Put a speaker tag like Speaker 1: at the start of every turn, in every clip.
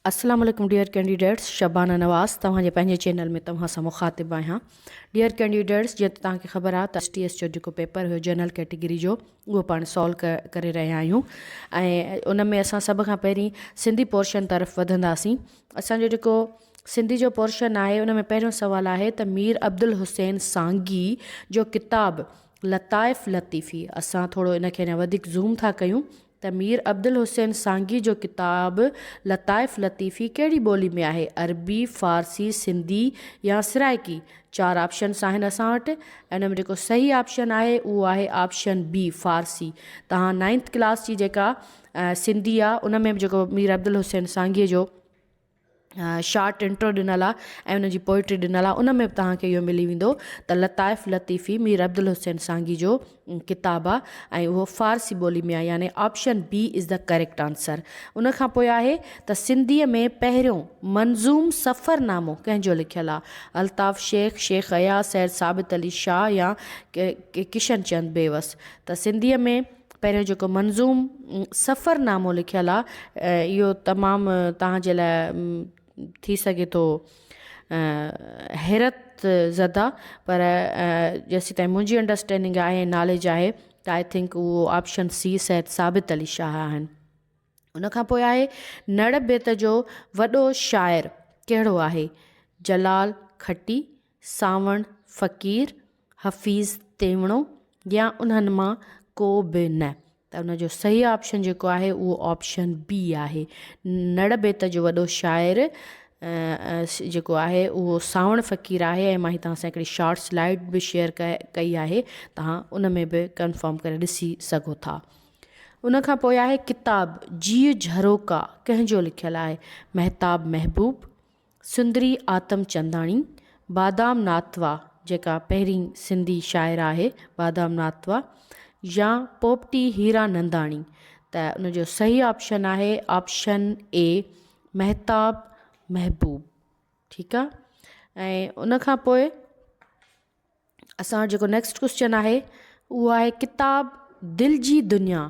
Speaker 1: السلام عليڪم dear candidates Shabana Nawaz توهان جي پنهنجي چينل ۾ توهان سان مخاطب آهيان ڊيئر ڪينڊيڊيٽس جيئن ته توهان کي خبر آهي ته ايس ٽي ايس جو جيڪو پيپر هيو جنرل ڪيٽيگري جو اهو پاڻ سالو ڪري رهيا آهيون ۽ ان ۾ اسان سڀ کان پهرين سنڌي پورشن طرف وڌنداسين اسان جو جيڪو سنڌي جو پورشن آهي ان ۾ پهريون سوال آهي ته مير عبدالحسين سانگي جو ڪتاب لطائف لطيفي اسان ٿورو ان کي اڃا وڌيڪ زوم ٿا ڪيون ته مير عبدالحسين سانگي جو ڪتاب لطائف لطيفي ڪهڙي ٻولي ۾ آهي؟ عربي، فارسي، سنڌي يا سرائڪي؟ چار آپشنس آهن اسان وٽ ۽ ان ۾ جيڪو صحيح آپشن آهي اهو آهي آپشن بي فارسي. توهان نائنٿ ڪلاس جي جيڪا سنڌي آهي ان ۾ به جيڪو مير عبدالحسين سانگي جو شارٽ انٽرو ڏنل آ ۽ ان جي پوئٽري ڏنل آ ان ۾ به توهان کي اهو ملي ويندو ته لطائف لطيفي مير عبدالحسين سانگي جو ڪتاب آ ۽ اهو فارسي ٻولي ۾ آ يعني option B is the correct answer ان کان پوء آهي ته سنڌيء ۾ پهريون منظوم سفرنامو ڪنهن جو لکيل آ الطاف شيخ، شيخ اياز، سيد ثابت علي شاهه يا ڪشن چند بيوس ته سنڌيء ۾ پهريون جيڪو منظوم سفر نامو لکيل آ اهو تمام توهان جي لاء ٿي سگهي ٿو حيرت زده پر جيسين تائين منهنجي انڊرسٽينڊنگ آهي ناليج آهي ته I think اهو آپشن سي سيد ثابت علي شاهه آهن ان کان پوء آهي نڙ بيت جو وڏو شاعر ڪهڙو آهي جلال کٽي سانوڻ فقير، حفيظ تيوڻو يا انهن مان ڪو به نه ته ان جو صحيح آپشن جيڪو آهي اهو آپشن بي آهي. نڙ بيت جو وڏو شاعر جيڪو آهي اهو سانوڻ فقير آهي ۽ مان هي توهان سان هڪڙي شارٽ سلائيڊ به شيئر ڪئي آهي توهان ان ۾ به ڪنفرم ڪري ڏسي سگهو ٿا. ان کان پوء آهي ڪتاب جيء جهروڪا ڪنهن جو لکيل آهي؟ مهتاب محبوب، سندري آتم چنداڻي، بادام ناتوا جيڪا پهرين سنڌي شاعره آهي بادام ناتوا يا پوپٽي هيرا ننداڻي ته ان جو صحيح آپشن آهي آپشن اي مهتاب محبوب ٺيڪ آ ۽ ان کان پوء اسان وٽ جيڪو نيڪسٽ ڪوشچن آهي اهو آهي ڪتاب دل جي دنيا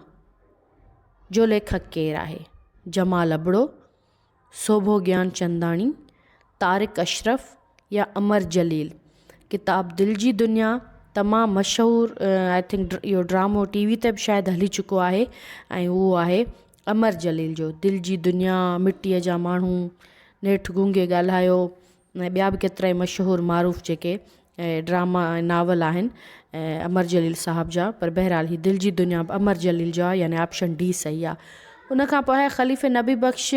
Speaker 1: جو ليکڪ ڪير آهي؟ جمال ابڙو، سوڀو گيانچنداڻي، طارق اشرف يا امر جليل؟ ڪتاب دل جي دنيا تمام مشهور I think اهو ڊرامو ٽي وي تي به شايد هلي چڪو آهي ۽ اهو آهي امر جليل جو دل جي دنيا مٽيء جا ماڻهو نيٺ گونگي ڳالهايو ۽ ٻيا به ڪيترائي مشهور معروف جيڪي ڊراما ۽ ناول آهن امر جليل صاحب جا پر بهرحال هي دل جي دنيا به امر جليل جو آهي يعني آپشن ڊي صحيح آهي ان کان پوء آهي خليفي نبي بخش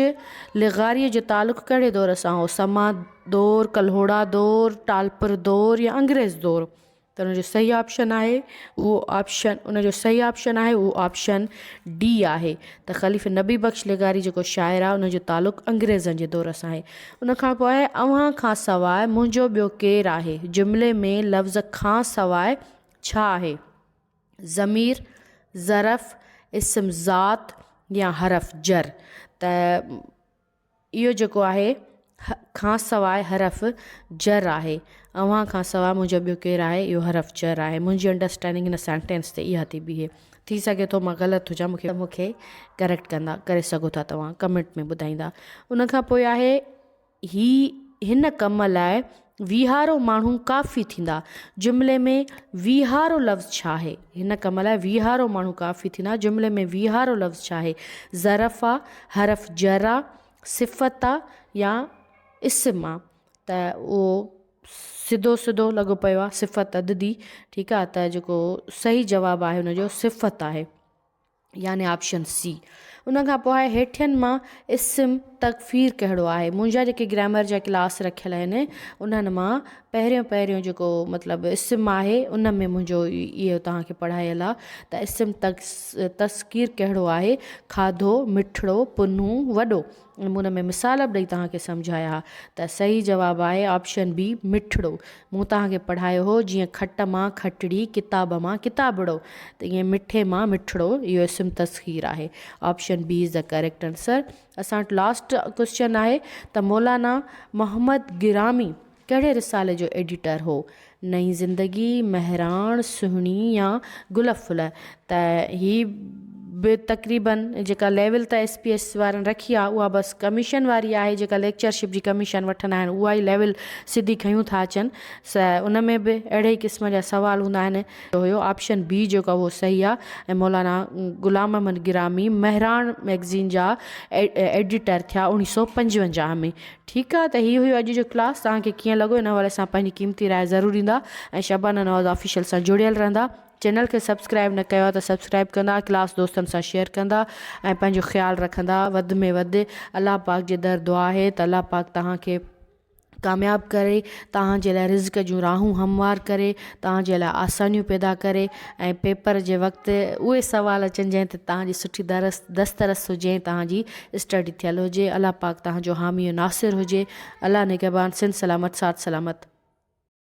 Speaker 1: لغاري جو تعلق ڪهڙي دور سان هو سما دور ڪلهوڙا دور ٽالپر دور يا انگريز دور ته ان جو صحيح آپشن آهي اهو آپشن ان جو صحيح آپشن آهي اهو آپشن ڊي آهي ته خليفي نبي بخش لغاري جيڪو شاعر آهي ان جو تعلق انگريزن جي دور سان آهي ان کان پوء آهي اوهان کان سواء منهنجو ٻيو ڪير آهي جملي ۾ لفظ کان سواء ڇا آهي ضمير ظرف اسم ذات يا حرف جر ته اهو جيڪو آهي کان سواء حرف جر آهي. اوهان کان سواء منهنجو ٻيو ڪير آهي اهو حرف جر آهي. منهنجي انڊرسٽينڊنگ هن سينٽينس تي اها ٿي بيهي. ٿي سگهي ٿو مان غلط هجان مون کي مون کي ڪريڪٽ ڪندا ڪري سگهو ٿا توهان ڪمينٽ ۾ ٻڌائيندا. ان کان پوء آهي هي هن ڪم لاء ويهارو ماڻهو ڪافي ٿيندا. جملي ۾ ويهارو لفظ ڇا آهي؟ هن ڪم لاء ويهارو ماڻهو ڪافي ٿيندا. جملي ۾ ويهارو لفظ ڇا آهي؟ ظرف آ، حرف جر آ، صفت آ يا اسم آ؟ ته اهو سڌو سڌو لڳو پيو آ صفت عددي ٺيڪ آ ته جيڪو صحيح جواب آهي ان جو صفت آهي. يعني آپشن سي. ان کان پوء آهي هيٺين مان اسم تغفير ڪهڙو آهي؟ منهنجا جيڪي گرامر جا ڪلاس رکيل آهن انهن مان پهريون پهريون جيڪو مطلب اسم آهي ان ۾ منهنجو اهو توهان کي پڙهايل آهي ته اسم تصغير ڪهڙو آهي؟ کاڌو، مٺڙو، پنهون، وڏو. ۽ مون ان ۾ مثال به ڏئي توهان کي سمجهايا ها ته صحيح جواب آهي آپشن بي مٺڙو. مون توهان کي پڙهايو هو جيئن کٽ مان کٽڙي، ڪتاب مان ڪتابڙو ته ائين مٺي مان مٺڙو اهو اسم تصغير آهي. Option B is the correct answer. اسان وٽ لاسٽ ڪوئسچن آهي ته مولانا محمد گرامي ڪهڙي رسالي جو ايڊيٽر هو؟ نئين زندگي، مهراڻ، سهڻي يا گل ڦل؟ ته هي به تقريبن جيڪا ليول ته ايس پي ايس وارن رکي آهي اها بس ڪميشن واري آهي جيڪا ليڪچرشپ جي ڪميشن وٺندا آهن اها ئي ليول سڌي کنيون ٿا اچن س ان ۾ به اهڙي ئي قسم جا سوال هوندا آهن. هيو آپشن بي جيڪو آهي اهو صحيح آهي ۽ مولانا غلام احمد گرامي مهراڻ مئگزين جا ايڊيٽر ٿيا 1955 ۾. ٺيڪ آ ته هي هيو اڄ جو ڪلاس توهان کي ڪيئن لڳو ان حوالي سان پنهنجي قيمتي راء ضرور ڏيندا ۽ شبانه نواز آفيشل سان جڙيل رهندا چينل کي سبسڪرائب نه ڪيو آ ته سبسڪرائب ڪندا ڪلاس دوستن سان شيئر ڪندا ۽ پنهنجو خيال رکندا وڌ ۾ وڌ الله پاڪ جي در دعا آهي ته الله پاڪ توهان کي ڪامياب ڪري توهان جي لاء رزق جون راهون هموار ڪري توهان جي لاء آسانيون پيدا ڪري ۽ پيپر جي وقت اهي سوال اچن جنهن تي توهان جي سٺي درس دسترس هجي ۽ توهان جي اسٽڊي ٿيل هجي الله پاڪ توهان جو حامي و ناصر هجي الله نگهبان سنڌ سلامت ساٿ سلامت.